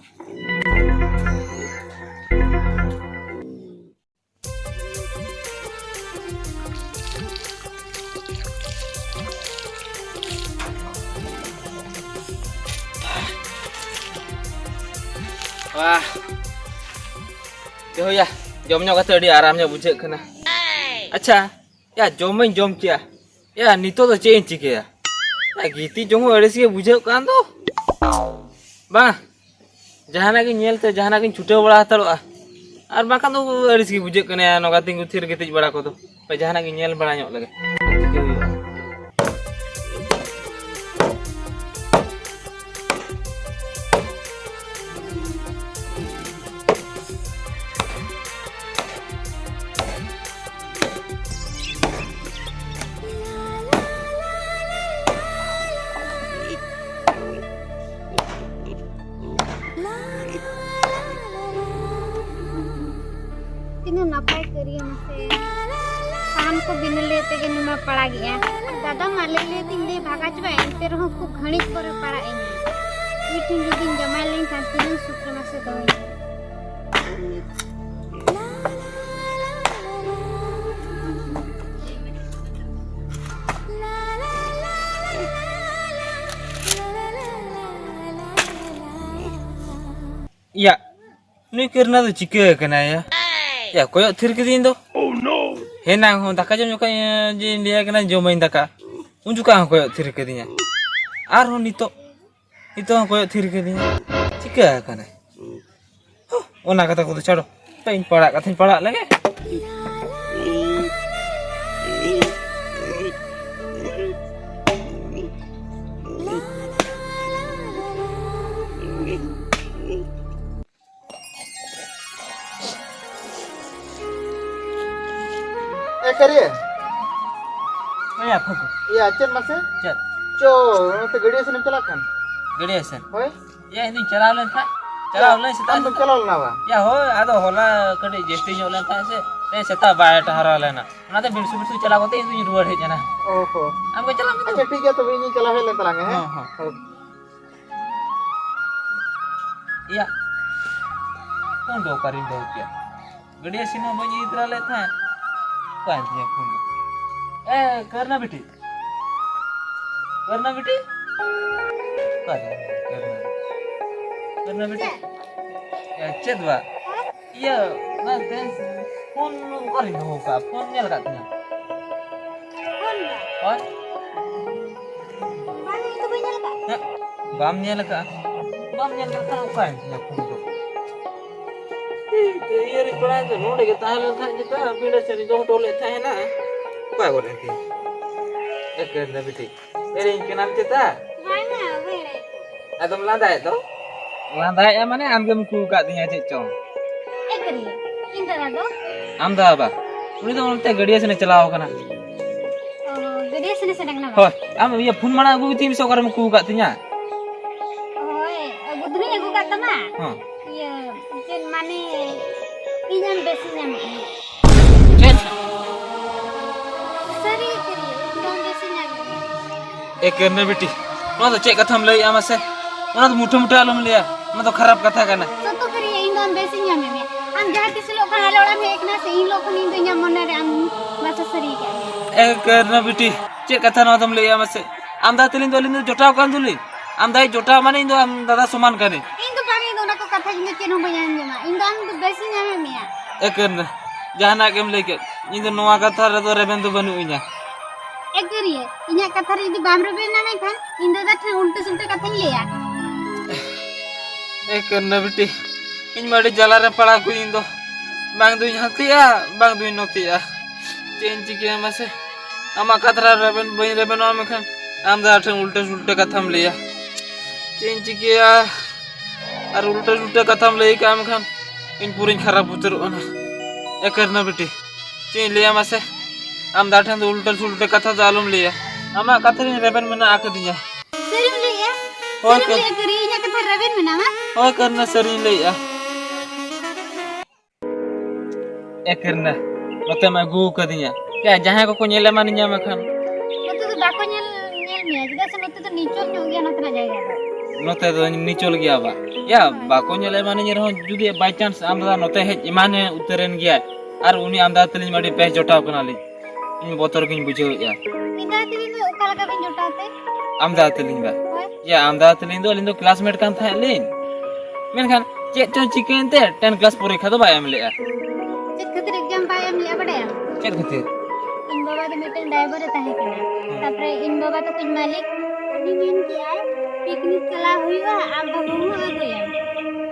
ᱣᱟᱦ᱾ ᱡᱚᱦᱚᱭᱟ, ᱡᱚᱢ ᱧᱚᱜ ᱠᱟᱛᱮ ᱟᱹᱰᱤ ᱟᱨᱟᱢ ᱧᱚᱜ ᱵᱩᱡᱷᱟᱹᱜ ᱠᱟᱱᱟ᱾ ᱟᱪᱪᱷᱟ, ᱭᱟ, ᱡᱚᱢ ᱢᱟᱧ ᱡᱚᱢ ᱠᱮᱭᱟ᱾ ᱭᱟ, ᱱᱤᱛᱚᱜ ᱫᱚ ᱪᱮᱫ ᱤᱧ ᱪᱤᱠᱟᱹᱭᱟ? ᱭᱟ, ᱜᱤᱛᱤᱡ ᱡᱚᱝ ᱦᱚᱸ ᱟᱹᱲᱤᱥ ᱜᱮ ᱵᱩᱡᱷᱟᱹᱜ ᱠᱟᱱ ᱫᱚ᱾ ᱵᱟᱝ, ᱡᱟᱦᱟᱱᱟᱜ ᱜᱤᱧ ᱧᱮᱞ ᱛᱮ ᱡᱟᱦᱟᱱᱟᱜ ᱜᱤᱧ ᱪᱷᱩᱴᱟᱹᱣ ᱵᱟᱲᱟ ᱦᱟᱛᱟᱲᱚᱜᱼᱟ᱾ ᱟᱨ ᱵᱟᱝᱠᱷᱟᱱ ᱫᱚ ᱟᱹᱲᱤᱥ ᱜᱮ ᱵᱩᱡᱷᱟᱹᱜ ᱠᱟᱱᱟ, ᱱᱚᱝᱠᱟ ᱛᱤᱸᱜᱩ ᱛᱷᱤᱨ ᱜᱤᱛᱤᱡ ᱵᱟᱲᱟ ᱠᱚᱫᱚ᱾ ᱦᱟᱯᱮ, ᱡᱟᱦᱟᱱᱟᱜ ᱜᱤᱧ ᱧᱮᱞ ᱵᱟᱲᱟ ᱧᱚᱜ ᱞᱮᱜᱮ, ᱪᱤᱠᱟᱹ ᱦᱩᱭᱩᱜᱼᱟ᱾ ᱫᱟᱜᱮᱜᱼᱟ᱾ ᱫᱟᱫᱟ ᱢᱟ ᱞᱟᱹᱭ ᱞᱟᱹᱭ ᱛᱤᱧ ᱞᱟᱹᱭ ᱵᱷᱟᱜᱟ ᱪᱟᱵᱟᱭᱟ, ᱮᱱᱛᱮ ᱨᱮᱦᱚᱸ ᱠᱷᱩᱵ ᱜᱷᱟᱹᱲᱤᱡ ᱯᱚᱨᱮ ᱯᱟᱲᱟᱜ ᱤᱧ᱾ ᱩᱱᱤ ᱴᱷᱮᱱ ᱡᱩᱫᱤᱧ ᱡᱟᱶᱟᱭ ᱞᱮᱱᱠᱷᱟᱱ ᱛᱤᱱᱟᱹᱜ ᱥᱩᱠ ᱨᱮ ᱢᱟᱥᱮ ᱫᱚᱦᱚᱭᱤᱧᱟ᱾ ᱤᱭᱟ, ᱱᱩᱭ ᱠᱟᱹᱨᱱᱟ ᱫᱚ ᱪᱤᱠᱟᱹ ᱟᱠᱟᱱᱟᱭ ᱭᱟ? ᱭᱟ, ᱠᱚᱭᱚᱜ ᱛᱷᱤᱨ ᱠᱤᱫᱤᱧ ᱫᱚ᱾ ᱦᱮᱱᱟᱝ ᱦᱚᱸ ᱫᱟᱠᱟ ᱡᱚᱢ ᱡᱚᱠᱷᱚᱡ, ᱮ, ᱡᱮᱧ ᱞᱟᱹᱭᱟᱭ ᱠᱟᱱᱟ, "ᱡᱚᱢᱟᱹᱧ ᱫᱟᱠᱟ", ᱩᱱ ᱡᱚᱠᱷᱚᱱ ᱦᱚᱸ ᱠᱚᱭᱚᱜ ᱛᱷᱤᱨ ᱠᱟᱫᱤᱧᱟ᱾ ᱟᱨᱦᱚᱸ ᱱᱤᱛᱚᱜ, ᱱᱤᱛᱚᱜ ᱦᱚᱸ ᱠᱚᱭᱚᱜ ᱛᱷᱤᱨ ᱠᱟᱫᱤᱧᱟ᱾ ᱪᱤᱠᱟᱹ ᱟᱠᱟᱱᱟᱭ? ᱦᱩᱸ, ᱚᱱᱟ ᱠᱟᱛᱷᱟ ᱠᱚᱫᱚ ᱪᱷᱟᱲᱚ᱾ ᱤᱧ ᱯᱟᱲᱟᱜ ᱠᱟᱛᱷᱟᱧ ᱯᱟᱲᱟᱜ ᱞᱮᱜᱮ᱾ ᱮ ᱠᱟᱹᱨᱤᱭᱟᱹ᱾ ᱦᱮᱸᱭᱟ, ᱯᱷᱟᱹᱜᱩ᱾ ᱤᱭᱟ, ᱪᱮᱫ ᱢᱟᱥᱮ? ᱪᱮᱫ? ᱪᱚ, ᱱᱚᱛᱮ ᱜᱟᱹᱰᱭᱟᱹ ᱥᱮᱱᱮᱢ ᱪᱟᱞᱟᱜ ᱠᱷᱟᱱ᱾ ᱜᱟᱹᱰᱭᱟᱹ ᱥᱮᱱ? ᱦᱳᱭ᱾ ᱭᱟ, ᱤᱧ ᱫᱩᱧ ᱪᱟᱞᱟᱣ ᱞᱮᱱ ᱛᱟᱦᱮᱸᱫ᱾ ᱪᱟᱞᱟᱣ ᱞᱮᱱ ᱥᱮᱛᱟᱜ ᱟᱢ ᱫᱚᱢ ᱥᱮᱛᱟᱜ᱾ ᱪᱟᱞᱟᱣ ᱞᱮᱱᱟ ᱵᱟ? ᱭᱟ, ᱦᱳᱭ, ᱟᱫᱚ ᱦᱚᱞᱟ ᱠᱟᱹᱴᱤᱡ ᱡᱟᱹᱥᱛᱤ ᱧᱚᱜ ᱞᱮᱱ ᱛᱟᱦᱮᱸᱫ ᱥᱮ, ᱛᱮᱦᱮᱧ ᱥᱮᱛᱟᱜ ᱵᱟᱭ ᱴᱟᱦᱟᱨᱟ ᱞᱮᱱᱟ᱾ ᱚᱱᱟᱛᱮ ᱵᱤᱲᱥᱩ ᱵᱤᱲᱥᱩ ᱪᱟᱞᱟᱣ ᱠᱟᱛᱮ ᱤᱧ ᱫᱩᱧ ᱨᱩᱣᱟᱹᱲ ᱦᱮᱡ ᱮᱱᱟ᱾ ᱚ ᱦᱚᱸ᱾ ᱟᱢ ᱜᱮ ᱪᱟᱞᱟᱜ ᱢᱮ ᱛᱚ᱾ ᱟᱪᱪᱷᱟ, ᱴᱷᱤᱠ ᱜᱮᱭᱟ, ᱛᱚᱵᱮ ᱤᱧᱤᱧ ᱪᱟᱞᱟᱣ ᱦᱮᱡ ᱞᱮᱱ ᱛᱟᱞᱟᱝ ᱜᱮ, ᱦᱮᱸ? ᱦᱚᱸ, ᱦᱚᱸ᱾ ᱦᱳᱭ᱾ ᱭᱟ, ᱯᱷᱳᱱ ᱫᱚ ᱚᱠᱟᱨᱤᱧ ᱫᱚᱦᱚ ᱠᱮᱭᱟ? ᱜᱟᱹᱰᱭᱟᱹ ᱥᱮᱱ ᱦᱚᱸ ᱵᱟᱹᱧ ᱤᱫᱤ ᱛᱚᱨᱟ ᱞᱮᱫ ᱛᱟᱦᱮᱸᱫ᱾ ᱚᱠᱟᱭᱮᱱ ᱛᱤᱧᱟ ᱯᱷᱳᱱ ᱫᱚ? ᱮ, ᱠᱟᱹᱨᱱᱟ ᱵᱤᱴᱤ᱾ ᱠᱟᱹᱨᱱᱟ ᱵᱤᱴᱤ? ᱚᱠᱟᱨᱮ ᱠᱟᱹᱨᱱᱟ? ᱠᱟᱹᱨᱱᱟ ᱵᱤᱴᱤ? ᱮ, ᱪᱮᱫ ᱵᱟ? ᱤᱭᱟᱹ, ᱚᱱᱟ ᱛᱮ ᱯᱷᱳᱱ ᱚᱠᱟᱨᱤᱧ ᱫᱚᱦᱚ ᱠᱟᱜᱼᱟ? ᱯᱷᱳᱱ ᱧᱮᱞ ᱟᱠᱟᱫ ᱛᱤᱧᱟᱹ? ᱯᱷᱳᱱ ᱵᱟ? ᱦᱳᱭ᱾ ᱵᱟᱝ, ᱤᱧ ᱫᱚ ᱵᱟᱹᱧ ᱧᱮᱞ ᱟᱠᱟᱫ᱾ ᱦᱮᱸ, ᱵᱟᱢ ᱧᱮᱞ ᱟᱠᱟᱫᱼᱟ? ᱵᱟᱢ ᱧᱮᱞ ᱞᱮᱠᱷᱟᱱ ᱚᱠᱟᱭᱮᱱ ᱛᱤᱧᱟ ᱯᱷᱳᱱ ᱫᱚ? ᱤᱭᱟᱹ ᱨᱮ ᱯᱮᱲᱟ ᱫᱚ ᱱᱚᱰᱮ ᱜᱮ ᱛᱟᱦᱮᱸ ᱞᱮᱱ ᱛᱟᱦᱮᱸᱫ, ᱡᱮᱛᱟ ᱵᱤᱸᱰᱟᱹ ᱥᱮᱫ ᱨᱮ ᱫᱚᱦᱚ ᱦᱚᱴᱚ ᱞᱮᱫ ᱛᱟᱦᱮᱱᱟ᱾ ᱚᱠᱟ ᱜᱚᱫ ᱮᱱ ᱛᱤᱧᱟ? ᱮ ᱠᱟᱹᱨᱱᱟ ᱵᱤᱴᱤ, ᱮᱲᱮᱧ ᱠᱟᱱᱟᱢ ᱪᱮᱛᱟ? ᱵᱟᱝᱟ, ᱵᱟᱹᱧ ᱮᱲᱮ᱾ ᱟᱫᱚᱢ ᱞᱟᱸᱫᱟᱭᱮᱫ ᱫᱚ? ᱞᱟᱸᱫᱟᱭᱮᱫᱼᱟ ᱢᱟᱱᱮ ᱟᱢᱜᱮᱢ ᱩᱠᱩ ᱟᱠᱟᱫ ᱛᱤᱧᱟ ᱪᱮᱫ ᱪᱚᱝ᱾ ᱮ ᱠᱟᱹᱨᱤᱭᱟᱹ, ᱤᱧ ᱫᱟᱫᱟ ᱫᱚ? ᱟᱢ ᱫᱟᱫᱟ ᱵᱟ? ᱩᱱᱤ ᱫᱚ ᱚᱱᱛᱮ ᱜᱟᱹᱰᱭᱟᱹ ᱥᱮᱱᱮ ᱪᱟᱞᱟᱣ ᱟᱠᱟᱱᱟ᱾ ᱚ, ᱜᱟᱹᱰᱭᱟᱹ ᱥᱮᱱᱮ ᱥᱮᱱ ᱟᱠᱟᱱᱟ ᱵᱟ? ᱦᱳᱭ, ᱟᱢ ᱤᱭᱟᱹ ᱯᱷᱳᱱ ᱢᱟᱲᱟᱝ ᱟᱹᱜᱩᱭ ᱛᱤᱧ ᱢᱮᱥᱮ, ᱚᱠᱟᱨᱮᱢ ᱩᱠᱩ ᱟᱠᱟᱫ ᱛᱤᱧᱟ? ᱦᱳᱭ, ᱟᱹᱜᱩ ᱫᱚᱞᱤᱧ ᱟᱹᱜᱩ ᱠᱟᱫ ᱛᱟᱢᱟ᱾ ᱦᱚᱸ᱾ ᱤᱭᱟᱹ, ᱪᱮᱫ ᱢᱟᱱᱮ, ᱤᱧ ᱟᱢ ᱵᱮᱥᱤᱧ ᱧᱟᱢᱮᱫ ᱢᱮᱭᱟ᱾ ᱪᱮᱫ? ᱥᱟᱹᱨᱤ ᱠᱟᱹᱨᱤᱭᱟᱹ᱾ ᱮ ᱠᱟᱹᱨᱱᱟᱹ ᱵᱤᱴᱤ, ᱱᱚᱣᱟ ᱫᱚ ᱪᱮᱫ ᱠᱟᱛᱷᱟᱢ ᱞᱟᱹᱭᱮᱜᱼᱟ ᱢᱟᱥᱮ? ᱚᱱᱟ ᱫᱚ ᱢᱩᱴᱷᱟᱹ ᱢᱩᱴᱷᱟᱹ ᱟᱞᱚᱢ ᱞᱟᱹᱭᱟ, ᱚᱱᱟ ᱫᱚ ᱠᱷᱟᱨᱟᱯ ᱠᱟᱛᱷᱟ ᱠᱟᱱᱟ᱾ ᱥᱚᱛᱚ ᱠᱟᱹᱨᱤᱭᱟᱹ, ᱤᱧ ᱫᱚ ᱟᱢ ᱵᱮᱥᱤᱧ ᱧᱟᱢᱮᱫ ᱢᱮᱭᱟ᱾ ᱟᱢ ᱡᱟᱦᱟᱸ ᱛᱤᱥ ᱦᱤᱞᱳᱜ ᱠᱷᱚᱱ ᱟᱞᱮ ᱚᱲᱟᱜ ᱮᱢ ᱦᱮᱡ ᱟᱠᱟᱱᱟ ᱥᱮ, ᱤᱧ ᱦᱤᱞᱳᱜ ᱠᱷᱚᱱ ᱤᱧ ᱫᱚ ᱤᱧᱟᱹᱜ ᱢᱚᱱᱮ ᱨᱮ ᱟᱢ ᱵᱟᱥᱟ ᱥᱟᱹᱨᱤ ᱟᱠᱟᱫ ᱢᱮᱭᱟ᱾ ᱮ ᱠᱟᱹᱨᱱᱟᱹ ᱵᱤᱴᱤ, ᱪᱮᱫ ᱠᱟᱛᱷᱟ ᱱᱚᱣᱟ ᱫᱚᱢ ᱞᱟᱹᱭᱮᱜᱼᱟ ᱢᱟᱥᱮ? ᱟᱢ ᱫᱟᱫᱟ ᱛᱟᱹᱞᱤᱧ ᱫᱚ ᱟᱹᱞᱤᱧ ᱫᱚ ᱡᱚᱴᱟᱣ ᱠᱟᱱ ᱫᱚᱞᱤᱧ᱾ ᱟᱢ ᱫᱟᱫᱟᱭ ᱡᱚᱴᱟᱣ ᱢᱟᱱᱮ ᱤᱧ ᱫᱚ ᱟᱢ ᱫᱟᱫᱟ ᱥᱚᱢᱟᱱ ᱠᱟᱹᱱᱟᱹᱧ᱾ ᱤᱧ ᱫᱚ ᱵᱟᱝ, ᱤᱧ ᱫᱚ ᱚᱱᱟ ᱠᱚ ᱠᱟᱛᱷᱟ ᱤᱧ ᱫᱚ ᱪᱮᱫ ᱦᱚᱸ ᱵᱟᱹᱧ ᱟᱸᱡᱚᱢᱟ᱾ ᱤᱧ ᱫᱚ ᱟᱢ ᱫᱚ ᱵᱮᱥᱤᱧ ᱧᱟᱢᱮᱫ ᱢᱮᱭᱟ᱾ ᱮ ᱠᱟᱹᱨᱱᱟᱹ, ᱡᱟᱦᱟᱱᱟᱜ ᱜᱮᱢ ᱞᱟᱹᱭ ᱠᱮᱫ, ᱤᱧ ᱫᱚ ᱱᱚᱣᱟ ᱠᱟᱛᱷᱟ ᱨᱮᱫᱚ ᱨᱮᱵᱮᱱ ᱫᱚ ᱵᱟᱹᱱᱩᱜ ᱤᱧᱟ᱾ ᱮ ᱠᱟᱹᱨᱤᱭᱟᱹ, ᱤᱧᱟᱹᱜ ᱠᱟᱛᱷᱟ ᱨᱮ ᱡᱩᱫᱤ ᱵᱟᱢ ᱨᱮᱵᱮᱱᱟ ᱢᱮᱱᱠᱷᱟᱱ ᱤᱧ ᱫᱟᱫᱟ ᱴᱷᱮᱱ ᱩᱞᱴᱟᱹ ᱥᱩᱞᱴᱟᱹ ᱠᱟᱛᱷᱟᱧ ᱞᱟᱹᱭᱟ᱾ ᱮ ᱠᱟᱹᱨᱱᱟᱹ ᱵᱤᱴᱤ, ᱤᱧ ᱢᱟ ᱟᱹᱰᱤ ᱡᱟᱞᱟ ᱨᱮ ᱯᱟᱲᱟᱣ ᱠᱚ ᱤᱧ ᱫᱚ᱾ ᱵᱟᱝ ᱫᱩᱧ ᱦᱟᱱᱛᱮᱜᱼᱟ, ᱵᱟᱝ ᱫᱩᱧ ᱱᱚᱛᱮᱜᱼᱟ᱾ ᱪᱮᱫ ᱤᱧ ᱪᱤᱠᱟᱹᱭᱟ ᱢᱟᱥᱮ? ᱟᱢᱟᱜ ᱠᱟᱛᱷᱟ ᱨᱮ ᱨᱮᱵᱮᱱ ᱵᱟᱹᱧ ᱨᱮᱵᱮᱱᱚᱜᱼᱟ, ᱢᱮᱱᱠᱷᱟᱱ ᱟᱢ ᱫᱟᱫᱟ ᱴᱷᱮᱱ ᱩᱞᱴᱟᱹ ᱥᱩᱞᱴᱟᱹ ᱠᱟᱛᱷᱟᱢ ᱞᱟᱹᱭᱟ᱾ ᱪᱮᱫ ᱤᱧ ᱪᱤᱠᱟᱹᱭᱟ? ᱟᱨ ᱩᱞᱴᱟᱹ ᱥᱩᱞᱴᱟᱹ ᱠᱟᱛᱷᱟᱢ ᱞᱟᱹᱭ ᱠᱟᱜᱼᱟ, ᱢᱮᱱᱠᱷᱟᱱ ᱤᱧ ᱯᱩᱨᱟᱹᱧ ᱠᱷᱟᱨᱟᱯ ᱩᱛᱟᱹᱨᱚᱜ ᱠᱟᱱᱟ᱾ ᱮ ᱠᱟᱹᱨᱱᱟᱹ ᱵᱤᱴᱤ, ᱪᱮᱫ ᱤᱧ ᱞᱟᱹᱭᱟ ᱢᱟᱥᱮ? ᱟᱢ ᱫᱟᱫᱟ ᱴᱷᱮᱱ ᱫᱚ ᱩᱞᱴᱟᱹ ᱥᱩᱞᱴᱟᱹ ᱠᱟᱛᱷᱟ ᱫᱚ ᱟᱞᱚᱢ ᱞᱟᱹᱭᱟ᱾ ᱟᱢᱟᱜ ᱠᱟᱛᱷᱟ ᱨᱤᱧ ᱨᱮᱵᱮᱱ ᱢᱮᱱᱟᱜ ᱟᱠᱟᱫᱤᱧᱟ᱾ ᱥᱟᱹᱨᱤᱢ ᱞᱟᱹᱭᱮᱜᱼᱟ? ᱦᱳᱭ, ᱥᱟᱹᱨᱤᱢ ᱠᱟᱹᱨ- ᱞᱟᱹᱭᱮᱜᱼᱟ ᱠᱟᱹᱨᱤ? ᱤᱧᱟᱹᱜ ᱠᱟᱛᱷᱟ ᱨᱮᱵᱮᱱ ᱢᱮᱱᱟᱢᱟ? ᱦᱳᱭ ᱠᱟᱹᱨᱱᱟᱹ, ᱥᱟᱹᱨᱤᱧ ᱞᱟᱹᱭᱮᱜᱼᱟ᱾ ᱮ ᱠᱟᱹᱨᱱᱟᱹ, ᱱᱚᱛᱮᱢ ᱟᱹᱜᱩ ᱟᱠᱟᱫᱤᱧᱟ᱾ ᱭᱟ, ᱡᱟᱦᱟᱸᱭ ᱠᱚᱠᱚ ᱧᱮᱞ ᱮᱢᱟᱱᱤᱧᱟ ᱢᱮᱠᱷᱟᱱ᱾ ᱱᱚᱛᱮ ᱫᱚ ᱵᱟᱠᱚ ᱧᱮᱞ, ᱧᱮᱞ ᱢᱮᱭᱟ, ᱪᱮᱫᱟᱜ ᱥᱮ ᱱᱚᱛᱮ ᱫᱚ ᱱᱤᱪᱚᱞ ᱧᱚᱜ ᱜᱮᱭᱟ ᱱᱚᱛᱮᱱᱟᱜ ᱡᱟᱭᱜᱟ ᱫᱚ᱾ ᱱᱚᱛᱮ ᱫᱚ ᱱᱤᱪᱚᱞ ᱜᱮᱭᱟ ᱵᱟ᱾ ᱭᱟ, ᱵᱟᱠᱚ ᱧᱮᱞ ᱮᱢᱟᱱᱤᱧ ᱨᱮᱦᱚᱸ, ᱡᱩᱫᱤ by chance ᱟᱢ ᱫᱟᱫᱟ ᱱᱚᱛᱮ ᱦᱮᱡ ᱮᱢᱟᱱᱮ ᱩᱛᱟᱹᱨᱮᱱ ᱜᱮᱭᱟᱭ, ᱟᱨ ᱩᱱᱤ ᱟᱢ ᱫᱟᱫᱟ ᱛᱟᱹᱞᱤᱧ ᱢᱟ ᱟᱹᱰᱤ ᱵᱮᱥ ᱡᱚᱴᱟᱣ ᱠᱟᱱᱟᱞᱤᱧ, ᱤᱧ ᱵᱚᱛᱚᱨ ᱜᱤᱧ ᱵᱩᱡᱷᱟᱹᱣᱮᱫᱼᱟ᱾ ᱤᱧ ᱫᱟᱫᱟ ᱛᱟᱹᱞᱤᱧ ᱫᱚ ᱚᱠᱟ ᱞᱮᱠᱟ ᱵᱤᱱ ᱡᱚᱴᱟᱣ ᱛᱮ? ᱟᱢ ᱫᱟᱫᱟ ᱛᱟᱹᱞᱤᱧ ᱵᱟ᱾ ᱦᱳᱭ᱾ ᱭᱟ, ᱟᱢ ᱫᱟᱫᱟ ᱛᱟᱹᱞᱤᱧ ᱫᱚ ᱟᱹᱞᱤᱧ ᱫᱚ classmate ᱠᱟᱱ ᱛᱟᱦᱮᱸᱫ ᱞᱤᱧ, ᱢᱮᱱᱠᱷᱟᱱ ᱪᱮᱫ ᱪᱚᱝ ᱪᱤᱠᱟᱹᱭᱮᱱ ᱛᱮ ten class ᱯᱚᱨᱤᱠᱠᱷᱟ ᱫᱚ ᱵᱟᱭ ᱮᱢ ᱞᱮᱜᱼᱟ᱾ ᱪᱮᱫ ᱠᱷᱟᱹᱛᱤᱨ exam ᱵᱟᱭ ᱮᱢ ᱞᱮᱜᱼᱟ ᱵᱟᱰᱟᱭᱟᱢ? ᱪᱮᱫ ᱠᱷᱟᱹᱛᱤᱨ? ᱤᱧ ᱵᱟᱵᱟ ᱫᱚ ᱢᱤᱫᱴᱮᱱ driver ᱮ ᱛᱟᱦᱮᱸ ᱠᱟᱱᱟ᱾ ᱦᱮᱸ᱾ ᱛᱟᱯᱚᱨᱮ ᱤᱧ ᱵᱟᱵᱟ ᱛᱟᱠᱚᱧ ᱢᱟᱹᱞᱤᱠ ᱩᱱᱤ ᱢᱮᱱ ᱠᱮᱜᱼᱟᱭ, "picnic ᱪᱟᱞᱟᱣ ᱦᱩᱭᱩᱜᱼᱟ, ᱟᱢ ᱵᱟᱹᱦᱩ ᱦᱚᱸ ᱟᱹᱜᱩᱭᱟᱢ᱾"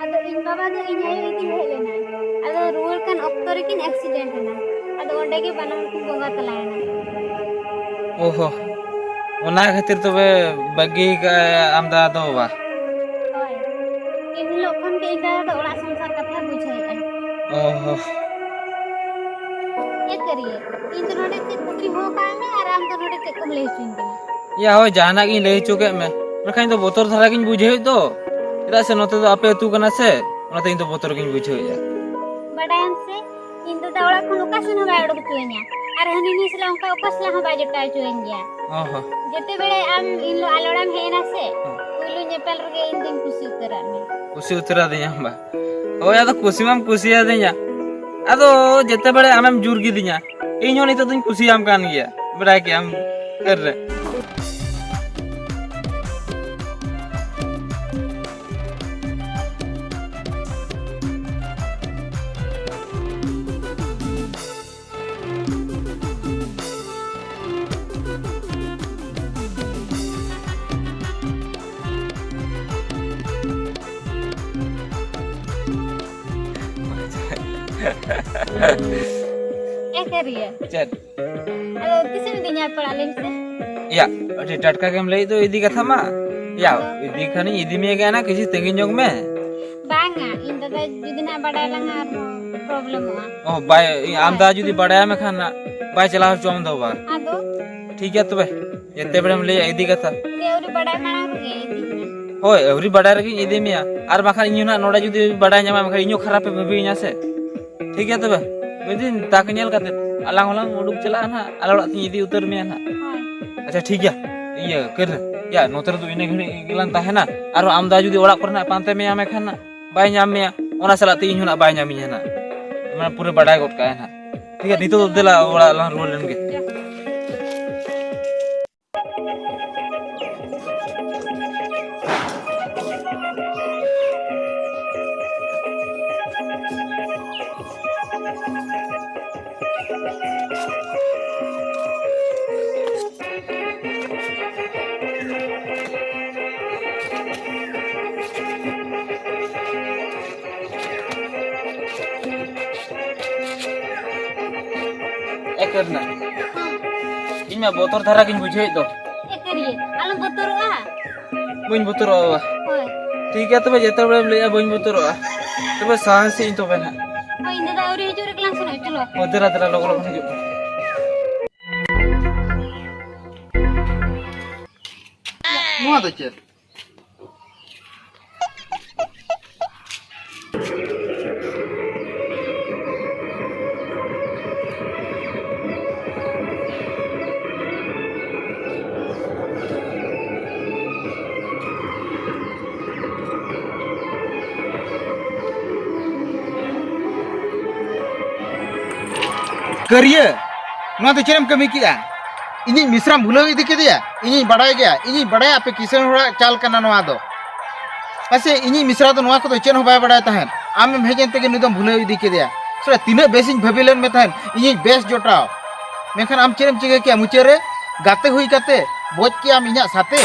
ᱟᱫᱚ ᱤᱧ ᱵᱟᱵᱟ ᱫᱚ ᱤᱧ ᱟᱭᱳ ᱤᱫᱤ ᱦᱮᱡ ᱞᱮᱱᱟᱭ᱾ ᱟᱫᱚ ᱨᱩᱣᱟᱹᱲ ᱠᱟᱱ ᱚᱠᱛᱚ ᱨᱮᱠᱤᱱ accident ᱮᱱᱟ᱾ ᱟᱫᱚ ᱚᱸᱰᱮ ᱜᱮ ᱵᱟᱱᱟᱢ ᱠᱤᱱ ᱵᱚᱸᱜᱟ ᱛᱟᱞᱟᱭᱮᱱᱟ᱾ ᱚᱦᱚ, ᱚᱱᱟ ᱠᱷᱟᱹᱛᱤᱨ ᱛᱚᱵᱮ ᱵᱟᱹᱜᱤ ᱠᱟᱜᱼᱟᱭ ᱟᱢ ᱫᱟᱫᱟ ᱫᱚ ᱵᱟ? ᱦᱳᱭ, ᱮᱱ ᱦᱤᱞᱳᱜ ᱠᱷᱚᱱ ᱜᱮ ᱤᱧ ᱫᱟᱫᱟ ᱫᱚ ᱚᱲᱟᱜ ᱥᱚᱝᱥᱟᱨ ᱠᱟᱛᱷᱟ ᱵᱩᱡᱷᱟᱹᱣᱮᱫᱼᱟ᱾ ᱚᱦᱚ᱾ ᱮ ᱠᱟᱹᱨᱤᱭᱟᱹ, ᱤᱧ ᱫᱚ ᱱᱚᱰᱮ ᱪᱮᱫ ᱠᱷᱟᱹᱛᱤᱨᱤᱧ ᱦᱚᱦᱚ ᱠᱟᱜ ᱢᱮ ᱟᱨ ᱟᱢ ᱫᱚ ᱱᱚᱰᱮ ᱪᱮᱫ ᱠᱚᱢ ᱞᱟᱹᱭ ᱦᱚᱪᱚᱧ ᱠᱟᱱᱟ? ᱭᱟ, ᱦᱳᱭ, ᱡᱟᱦᱟᱱᱟᱜ ᱜᱤᱧ ᱞᱟᱹᱭ ᱦᱚᱪᱚ ᱠᱮᱫ ᱢᱮ, ᱢᱮᱱᱠᱷᱟᱱ ᱤᱧ ᱫᱚ ᱵᱚᱛᱚᱨ ᱫᱷᱟᱨᱟ ᱜᱤᱧ ᱵᱩᱡᱷᱟᱹᱣᱮᱫ ᱫᱚ, ᱪᱮᱫᱟᱜ ᱥᱮ ᱱᱚᱛᱮ ᱫᱚ ᱟᱯᱮ ᱟᱹᱛᱩ ᱠᱟᱱᱟ ᱥᱮ, ᱚᱱᱟᱛᱮ ᱤᱧ ᱫᱚ ᱵᱚᱛᱚᱨ ᱜᱤᱧ ᱵᱩᱡᱷᱟᱹᱣᱮᱫᱼᱟ᱾ ᱵᱟᱰᱟᱭᱟᱢ ᱥᱮ, ᱤᱧ ᱫᱟᱫᱟ ᱚᱲᱟᱜ ᱠᱷᱚᱱ ᱚᱠᱟ ᱥᱮᱱ ᱦᱚᱸ ᱵᱟᱭ ᱚᱰᱚᱠ ᱦᱚᱪᱚᱣᱟᱹᱧᱟ, ᱟᱨ ᱦᱟᱹᱱᱤ ᱱᱟᱹᱭ ᱥᱟᱞᱟᱜ ᱚᱱᱠᱟ ᱚᱠᱟ ᱥᱟᱞᱟᱜ ᱦᱚᱸ ᱵᱟᱭ ᱡᱚᱴᱟᱣ ᱦᱚᱪᱚᱣᱟᱹᱧ ᱜᱮᱭᱟ᱾ ᱚ ᱦᱚᱸ᱾ ᱡᱮᱛᱮ ᱵᱮᱲᱮ ᱟᱢ ᱤᱧ ᱞᱚ ᱟᱞᱚᱲᱟᱢ ᱦᱮᱡ ᱮᱱᱟ ᱥᱮ, ᱦᱮᱸ᱾ ᱯᱩᱭᱞᱩ ᱧᱮᱯᱮᱞ ᱨᱮᱜᱮ ᱤᱧ ᱫᱩᱧ ᱠᱩᱥᱤ ᱩᱛᱟᱹᱨᱟᱫ ᱢᱮᱭᱟ᱾ ᱠᱩᱥᱤ ᱩᱛᱟᱹᱨᱟᱫᱤᱧᱟᱢ ᱵᱟ? ᱦᱳᱭ, ᱟᱫᱚ ᱠᱩᱥᱤ ᱢᱟᱢ ᱠᱩᱥᱤᱭᱟᱫᱤᱧᱟ᱾ ᱟᱫᱚ ᱡᱮᱛᱮ ᱵᱮᱲᱮ ᱟᱢᱮᱢ ᱡᱩᱨ ᱠᱤᱫᱤᱧᱟ, ᱤᱧ ᱦᱚᱸ ᱱᱤᱛᱚᱜ ᱫᱩᱧ ᱠᱩᱥᱤᱭᱟᱢ ᱠᱟᱱ ᱜᱮᱭᱟ, ᱵᱟᱰᱟᱭ ᱠᱮᱜ ᱟᱢ ᱠᱷᱟᱹᱨ ᱨᱮ᱾ ᱮ ᱠᱟᱹᱨᱤᱭᱟᱹ᱾ ᱪᱮᱫ? ᱟᱫᱚ ᱛᱤᱥᱮᱢ ᱤᱫᱤᱧᱟ ᱯᱟᱲᱟᱜ ᱞᱟᱹᱭ ᱢᱮᱥᱮ? ᱭᱟ, ᱟᱹᱰᱤ ᱴᱟᱴᱠᱟ ᱜᱮᱢ ᱞᱟᱹᱭᱮᱫ ᱫᱚ ᱤᱫᱤ ᱠᱟᱛᱷᱟ ᱢᱟ᱾ ᱭᱟ, ᱤᱫᱤ ᱠᱷᱟᱱᱤᱧ ᱤᱫᱤ ᱢᱮᱭᱟ ᱜᱮ ᱱᱟ, ᱠᱤᱪᱷᱩ ᱛᱤᱸᱜᱩ ᱧᱚᱜ ᱢᱮ᱾ ᱵᱟᱝᱟ, ᱤᱧ ᱫᱟᱫᱟ ᱡᱩᱫᱤ ᱱᱟᱜ ᱵᱟᱰᱟᱭ ᱞᱟᱝᱟ ᱟᱨᱦᱚᱸ ᱯᱨᱚᱵᱞᱮᱢᱚᱜᱼᱟ᱾ ᱚ, ᱵᱟᱭ, ᱟᱢ ᱫᱟ ᱡᱩᱫᱤ ᱵᱟᱰᱟᱭᱟᱢ ᱮᱱᱠᱷᱟᱱ ᱱᱟᱜ ᱵᱟᱭ ᱪᱟᱞᱟᱣ ᱦᱚᱪᱚᱣᱟᱢ ᱫᱚ ᱵᱟ᱾ ᱟᱫᱚ? ᱴᱷᱤᱠ ᱜᱮᱭᱟ ᱛᱚᱵᱮ, ᱡᱮᱛᱮ ᱵᱮᱲᱮᱢ ᱞᱟᱹᱭᱟ ᱤᱫᱤ ᱠᱟᱛᱷᱟ᱾ ᱩᱱᱤ ᱟᱹᱣᱨᱤ ᱵᱟᱰᱟᱭ ᱢᱟᱲᱟᱝ ᱨᱮᱜᱮ ᱤᱫᱤ ᱢᱮ᱾ ᱦᱳᱭ, ᱟᱹᱣᱨᱤ ᱵᱟᱰᱟᱭ ᱨᱮᱜᱮᱧ ᱤᱫᱤ ᱢᱮᱭᱟ, ᱟᱨ ᱵᱟᱠᱷᱟᱱ ᱤᱧ ᱦᱚᱸ ᱱᱟᱜ ᱱᱚᱰᱮ ᱡᱩᱫᱤ ᱵᱟᱰᱟᱭ ᱧᱟᱢᱟ ᱮᱱᱠᱷᱟᱱ ᱤᱧ ᱦᱚᱸ ᱠᱷᱟᱨᱟᱯᱮ ᱵᱷᱟᱹᱵᱤᱭᱤᱧᱟ ᱥᱮ᱾ ᱴᱷᱤᱠ ᱜᱮᱭᱟ ᱛᱚᱵᱮ, ᱢᱤᱫ ᱫᱤᱱ ᱛᱟᱠ ᱧᱮᱞ ᱠᱟᱛᱮ ᱟᱞᱟᱝ ᱦᱚᱸᱞᱟᱝ ᱩᱰᱩᱠ ᱪᱟᱞᱟᱜᱼᱟ ᱱᱟᱦᱟᱜ, ᱟᱞᱮ ᱚᱲᱟᱜ ᱛᱤᱧ ᱤᱫᱤ ᱩᱛᱟᱹᱨ ᱢᱮᱭᱟ ᱱᱟᱦᱟᱜ᱾ ᱦᱳᱭ᱾ ᱟᱪᱪᱷᱟ ᱴᱷᱤᱠ ᱜᱮᱭᱟ, ᱤᱭᱟᱹ ᱠᱟᱹᱨ, ᱭᱟ ᱱᱚᱛᱮ ᱨᱮᱫᱚ ᱤᱱᱟᱹ ᱜᱷᱟᱹᱲᱤᱡ ᱜᱮᱞᱟᱝ ᱛᱟᱦᱮᱱᱟ, ᱟᱨᱦᱚᱸ ᱟᱢ ᱫᱟ ᱡᱩᱫᱤ ᱚᱲᱟᱜ ᱠᱚᱨᱮ ᱱᱟᱜ ᱯᱟᱱᱛᱮ ᱢᱮᱭᱟ ᱢᱮᱠᱷᱟᱱ ᱱᱟᱜ ᱵᱟᱭ ᱧᱟᱢ ᱢᱮᱭᱟ, ᱚᱱᱟ ᱥᱟᱞᱟᱜ ᱛᱮ ᱤᱧ ᱦᱚᱸ ᱱᱟᱜ ᱵᱟᱭ ᱧᱟᱢᱤᱧᱟ ᱱᱟᱜ, ᱢᱟᱱᱮ ᱯᱩᱨᱟᱹ ᱵᱟᱰᱟᱭ ᱜᱚᱫ ᱠᱟᱜᱼᱟᱭ ᱱᱟᱜ᱾ ᱴᱷᱤᱠ ᱜᱮᱭᱟ, ᱱᱤᱛᱚᱜ ᱫᱚ ᱫᱮᱞᱟ ᱚᱲᱟᱜ ᱞᱟᱝ ᱨᱩᱣᱟᱹᱲ ᱞᱮᱱ ᱜᱮ᱾ ᱮ ᱠᱟᱹᱨᱱᱟ, ᱤᱧ ᱢᱟ ᱵᱚᱛᱚᱨ ᱫᱷᱟᱨᱟ ᱜᱤᱧ ᱵᱩᱡᱷᱟᱹᱣᱮᱫ ᱫᱚ᱾ ᱮ ᱠᱟᱹᱨᱤᱭᱟᱹ, ᱟᱞᱚᱢ ᱵᱚᱛᱚᱨᱚᱜᱼᱟ᱾ ᱵᱟᱹᱧ ᱵᱚᱛᱚᱨᱚᱜᱼᱟ ᱵᱟᱵᱟ᱾ ᱦᱳᱭ᱾ ᱴᱷᱤᱠ ᱜᱮᱭᱟ ᱛᱚᱵᱮ, ᱡᱮᱛᱮ ᱵᱮᱲᱮᱢ ᱞᱟᱹᱭᱮᱜᱼᱟ ᱵᱟᱹᱧ ᱵᱚᱛᱚᱨᱚᱜᱼᱟ, ᱛᱚᱵᱮ ᱥᱟᱦᱟᱥᱮᱜ ᱤᱧ ᱛᱚᱵᱮ ᱱᱟᱦᱟᱜ᱾ ᱦᱳᱭ, ᱤᱧ ᱫᱟᱫᱟ ᱟᱹᱣᱨᱤ ᱦᱤᱡᱩᱜ ᱨᱮᱜᱮ ᱞᱟᱝ ᱥᱮᱱᱚᱜᱼᱟ, ᱪᱚᱞᱚ᱾ ᱦᱳᱭ, ᱫᱮᱞᱟ ᱫᱮᱞᱟ ᱞᱚᱜᱚᱱ ᱞᱚᱜᱚᱱ ᱦᱤᱡᱩᱜ ᱢᱮ᱾ ᱱᱚᱣᱟ ᱫᱚ ᱪᱮᱫ? ᱠᱟᱹᱨᱤᱭᱟᱹ, ᱱᱚᱣᱟ ᱫᱚ ᱪᱮᱫ ᱮᱢ ᱠᱟᱹᱢᱤ ᱠᱮᱜᱼᱟ? ᱤᱧᱤᱡ ᱢᱤᱥᱨᱟᱢ ᱵᱷᱩᱞᱟᱹᱣ ᱤᱫᱤ ᱠᱮᱫᱮᱭᱟ? ᱤᱧᱤᱧ ᱵᱟᱲᱟᱭ ᱜᱮᱭᱟ, ᱤᱧᱤᱧ ᱵᱟᱲᱟᱭᱟ ᱟᱯᱮ ᱠᱤᱥᱟᱹᱬ ᱦᱚᱲᱟᱜ ᱪᱟᱞ ᱠᱟᱱᱟ ᱱᱚᱣᱟ ᱫᱚ᱾ ᱯᱟᱥᱮ ᱤᱧᱤᱡ ᱢᱤᱥᱨᱟ ᱫᱚ ᱱᱚᱣᱟ ᱠᱚᱫᱚ ᱪᱮᱫ ᱦᱚᱸ ᱵᱟᱭ ᱵᱟᱲᱟᱭ ᱛᱟᱦᱮᱸᱫ᱾ ᱟᱢᱮᱢ ᱦᱮᱡ ᱮᱱ ᱛᱮᱜᱮ ᱱᱩᱭ ᱫᱚᱢ ᱵᱷᱩᱞᱟᱹᱣ ᱤᱫᱤ ᱠᱮᱫᱮᱭᱟ᱾ ᱥᱟᱞᱟ, ᱛᱤᱱᱟᱹᱜ ᱵᱮᱥᱤᱧ ᱵᱷᱟᱹᱵᱤ ᱞᱮᱱ ᱢᱮ ᱛᱟᱦᱮᱸᱫ, ᱤᱧᱤᱡ ᱵᱮᱥ ᱡᱚᱴᱟᱣ᱾ ᱢᱮᱱᱠᱷᱟᱱ ᱟᱢ ᱪᱮᱫ ᱮᱢ ᱪᱤᱠᱟᱹ ᱠᱮᱜᱼᱟ? ᱢᱩᱪᱟᱹᱫ ᱨᱮ ᱜᱟᱛᱮ ᱦᱩᱭ ᱠᱟᱛᱮ ᱵᱚᱡ ᱠᱮᱜᱼᱟᱢ ᱤᱧᱟᱹᱜ ᱥᱟᱛᱮ᱾